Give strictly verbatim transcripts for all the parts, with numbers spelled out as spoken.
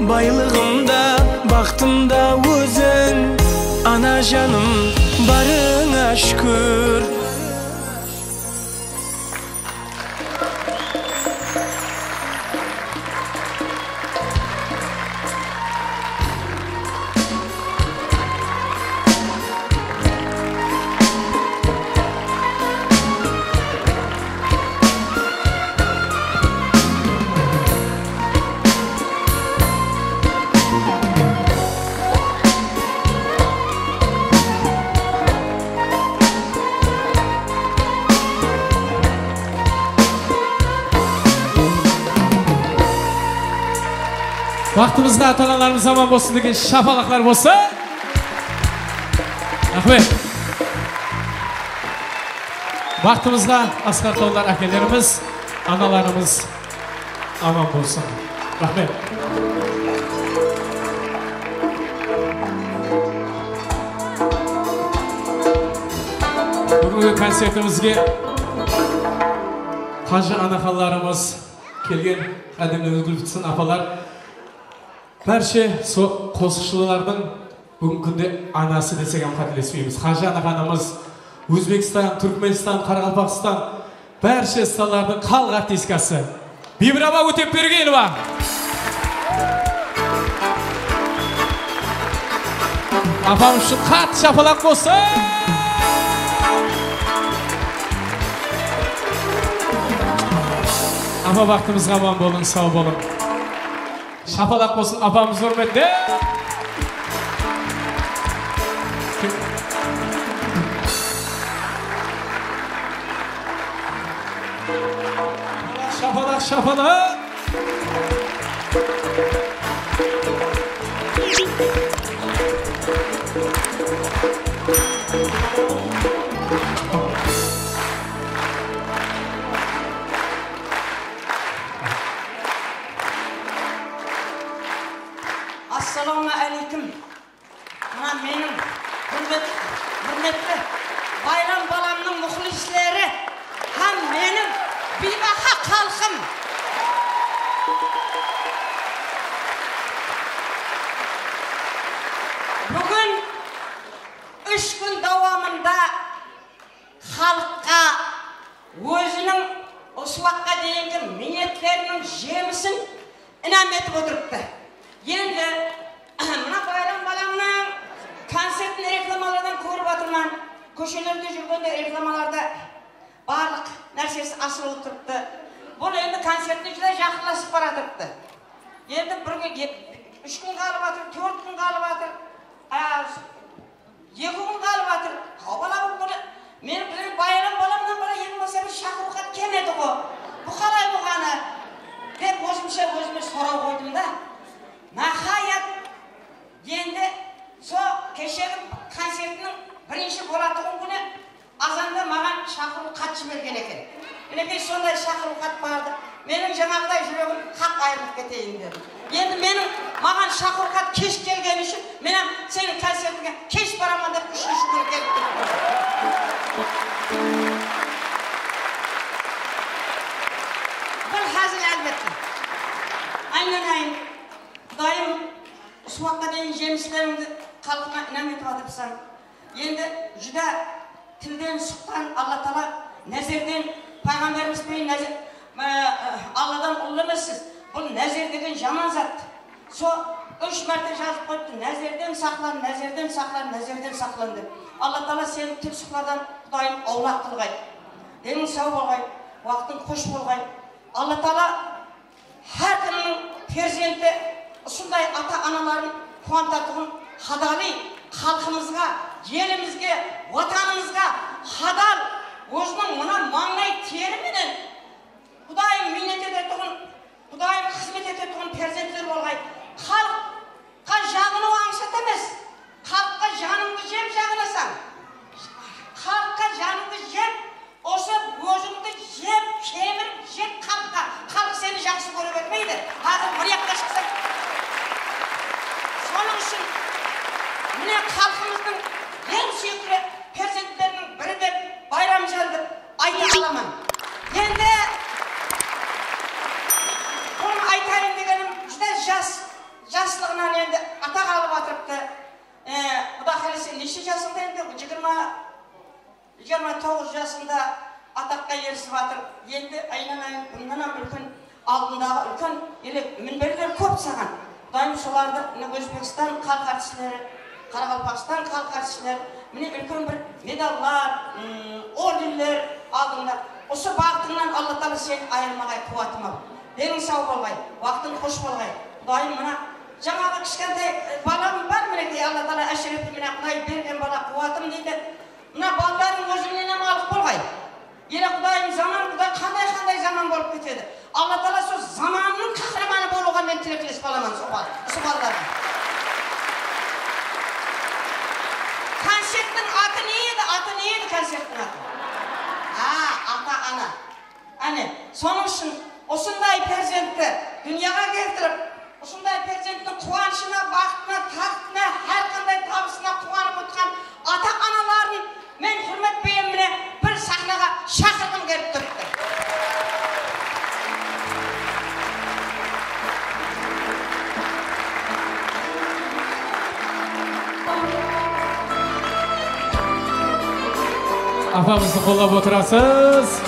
Baylıǵım da, baxtım da óziń, ana janım, barıńa shúkir. Baxtımızǵa ata-analarımız aman bolsın degen shapalaqlar bolsa. Raxmet. Baxtımızǵa asqar tawlar ákelerimiz, analarımız aman bolsın. Raxmet. Búgingi koncertimizge qajı anaxanlarımız kelgen, qádimli úlgili tutqın apalar. Bárshe so-, qosıqshılardıń búgingi kúnde anası desek hám qátelespeymiz. Qajı anaxanımız, Ózbekstan, Túrkmenstan, Qaraqalpaqstan, bárshe stanlardıń xalıq artistkası Biybir apa Ótepbergenova. Apam ushın qattı shapalaq bolsın. Apa, baxtımızǵa aman bolıń, saw bolıń. Shapalaq bolsın apamız húrmetine. Shapalaq, shapalaq. Assalawma áleykum. Mına meniń húrmet-, húrmetli Bayram balamnıń muxlisleri hám meniń biybaha xalqım. Búgin úsh kún dawamında xalıqqa óziniń usı waqıtqa deyingi miynetleriniń jemisin inam etip otırıptı. Endi mına Bayram balamnıń koncertin reklamalardan kórip atırman. Kóshelerde júrgende reklamalarda barlıq nársesi ashılıp turıptı. Bul endi koncertine júdá jaqınlasıp baratırıptı. Endi bir kún, úsh kún qalıp atır, tórt kún qalıp atır. A, Eki kún qalıp atır. Haw, bala, bul kúni meni bilen Bayram balamnan bala endi bolsa bir shaqırıw xat kelmedi ǵo. Bul qalay bolǵanı? Dep ózimshe ózime soraw qoydım da. Nahayat, endi so keshegi koncertiniń birinshi bolatuǵın kúni azanda maǵan shaqırıw xat jibergen eken. Minekey, sonday shaqırıw xat bardı. Meniń jańaǵıday júregim qaq ayırılıp keteyin dedi. Endi meniń, maǵan shaqırıw xat kesh kelgeni ushın men hám seniń koncertińe kesh baraman dep úshinshi kúni kelip turıppan. Bul házil, álbette. Aynanayın, Qudayım, usı waqıtqa deyin jemislerińdi xalıqqa inam etip atırsań. Endi júdá tilden shıqqan Alla taala názerden, payǵambarımız penen názer, e, Alladan ullı emessiz. Bul názer degen jaman zat. So úsh márte jazıp qoyıptı, názerden saqlan, názerden saqlan, názerden saqlan dep. Alla taala seni tilsıqlardan, Qudayım, awlaq qılǵay. Deniń saw bolǵay, waqtıń xosh bolǵay. Alla taala Hár kimniń perzenti usınday ata-anaların quwantatuǵın qadalıy xalqımızǵa, elimizge, Watanımızǵa hadal, óziniń mına mańlay teri menen Qudayım miynet etetuǵın, Qudayım xızmet etetuǵın perzentler bolǵay. Xalıqqa jaǵınıw ańsat emes. Xalıqqa janıńdı jep jaǵınasań. Xalıqqa janıńdı jep, usı ózińdi jep, kemirip, jep xalıqqa. Xalıq seni jaqsı kóre bermeydi. Házir bir jaqqa shıqsań. Sonıń ushın mine xalqımızdıń eń súyikli perzentleriniń biri dep Bayramjan dep ayta alaman. Endi bunı aytayın degenim júdá jas. E, Quda qálese, neshe jasıńda endi? Jigirma, jigirma toǵız jasında ataqqa erisip atır. Endi, aynanayın, bunnan hám úlken, aldındaǵı úlken ele minberler kóp saǵan. Qudayım, solardı, mine, Ózbekstan xalıq artistleri, Qaraqalpaqstan xalıq artistleri, mine, úlken bir medallar, ım, ordenler aldıńda. Usı baxıtıńnan Alla taala seni ayırmaǵay, quwatım-aw. Deniń saw bolǵay, waqtıń xosh bolǵay. Qudayım, mına, jańaǵı kishkentay, e, balam bar, minekey, Alla taala Áshirepti, mine, Quday bergen bala, quwatım deydi. Mına balalarıń ózińnen hám alıq bolǵay. Ele, Qudayım, zaman, Quday, qanday-qanday zaman bolıp ketedi. Alla taala sol zamanınıń qahramanı bolıwǵa men tilekles bolaman, sol bal-, usı balalarǵa. Koncerttiń atı ne edi? Atı ne edi koncerttiń atı? A, ata-ana. Áne, sonıń ushın usınday perzentti dúnyaǵa keltirip, usınday perzenttiń quwanıshına, baxıtına, taxtına, hár qanday tabısına quwanıp otırǵan ata-analarım men húrmet penen mine bir saxnaǵa shaqırǵım kelip turıptı. Apamızdı qollap otırasız.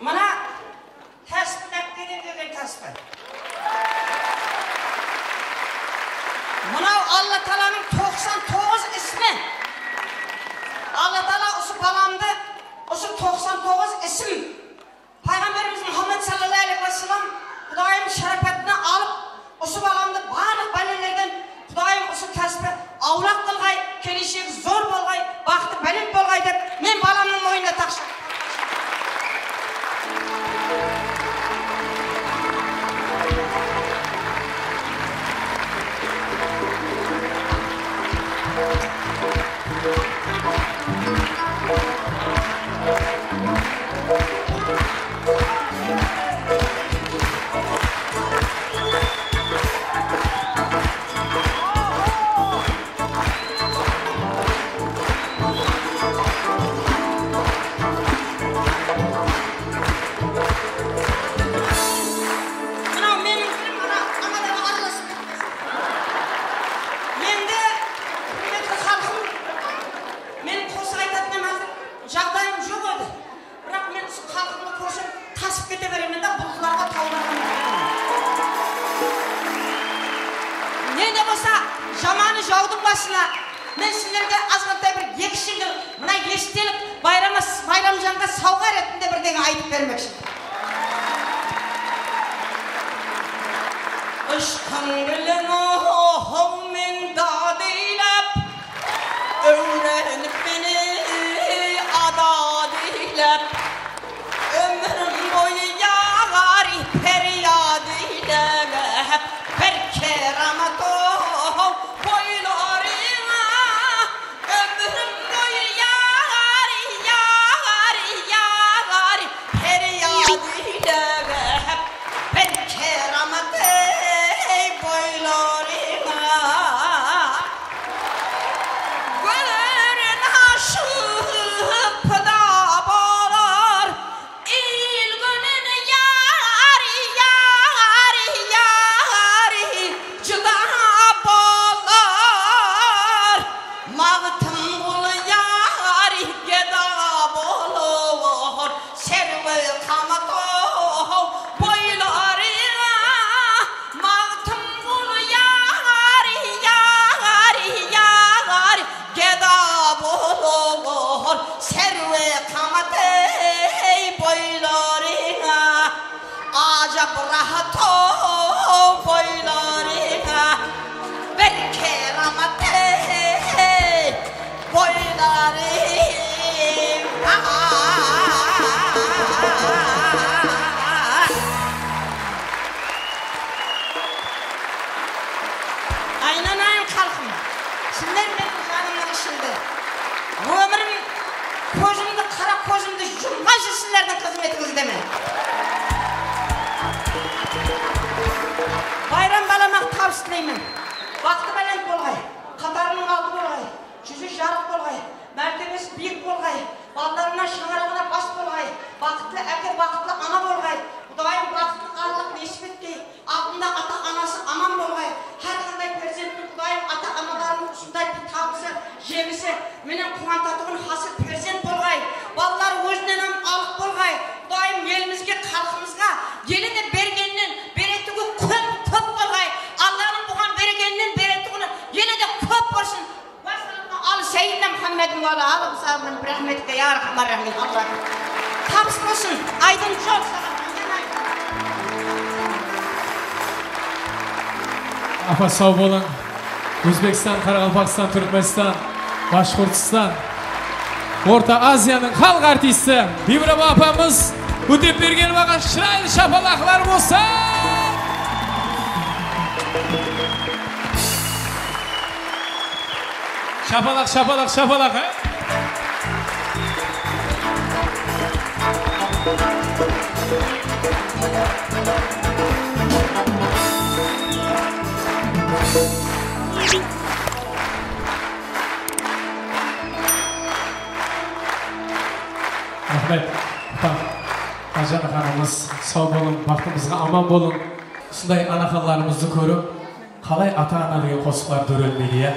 Mına táspini ápkenen kelgen táspin. Mınaw Alla taalanıń toqsan toǵız ismi. Alla taala usı balamdı, usı toqsan toǵız isim Payǵambarımız Muhammad sallallahu alayhi wa sallam Qudayım sharapatına alıp, usı balamdı barlıq bálelerden Qudayım usı kásbi awlaq qılǵay, keleshegi zor bolǵay, baxtı bálent bolǵay dep, men balamnıń moynına taqshı. Mınaw meniń tilim, ana, analarǵa aralasıp ketpesin. Endi, húrmetli xalqım, men qosıq aytatın házir jaǵdayım joq edi. Biraq men usı xalqımdı kórsem, tasıp kete beremen da, bultlarǵa, tawlarǵa. Ne de bolsa, jamanı jawdıń basına. Men sizlerge azǵantay bir eki shıńǵıl, mına estelik Bayram-, Bayramjanǵa sawǵa retinde birdege aytıp bermekshi. Ishqıń bilen ohow men dad iylep, úyrenip meni adad iylep. Ómirim boyı yaǵar peryad iylep, bir keramat-ow boylarıńa. Ómirim boyı yaǵar, yaǵar, yaǵar peryad iylep, bir keramat, ey, boylarıńa. Rahat-ow boylarıńa bir keramat, ey, boylarıńa. Aynanayın xalqım, sizler meniń janımnıń ishinde. Ómirim, kózimdi, qara kózimdi jumǵanshı sizlerdiń xızmetińizdemen. Bayram balama tabıs tileymen. Baxtı bálent bolǵay, qatarınıń aldı bolǵay, júzi jarıq bolǵay, mártebesi biyik bolǵay, balalarına, shańaraǵına bas bolǵay, baxıtlı áke, baxıtlı ana bolǵay. Qudayım baxıtlı qarlıq nesip etkey. Aldında ata-anası aman bolǵay. Hár qanday perzenttiń Qudayım ata-analarınıń usınday tabısı, jemisi menen quwantatuǵın hasıl perzent bolǵay. Balalar ózinen-ám alıq bolǵay. Qudayım elimizge, xalqımızǵa ele de bergennen beretuǵı kóp, kóp bolǵay. Allanıń buǵan bergeninen beretuǵını ele de kóp bolsın. Al Seyyidina Muhammadin wa ala ali sahabin bir rahmetika ya arhamar rahimin. Allah tabıs bolsın. Aydın jol saǵan. Apa, saw bolıń. Ózbekstan, Qaraqalpaqstan, Túrkmenstan, Bashqurtstan, Orta Aziyanıń xalıq artisti Biybirap apamız Ótepbergenovaǵa shıraylı shapalaqlar bolsın. Shapalaq, shapalaq, shapalaq, á? Raxmet. Apam, Aljana xanımız, saw bolıń, baxtımızǵa aman bolıń. Usınday anaxanlarımızdı kórip, qalay Ata-ana degen qosıqlar dórelemeydi, ya?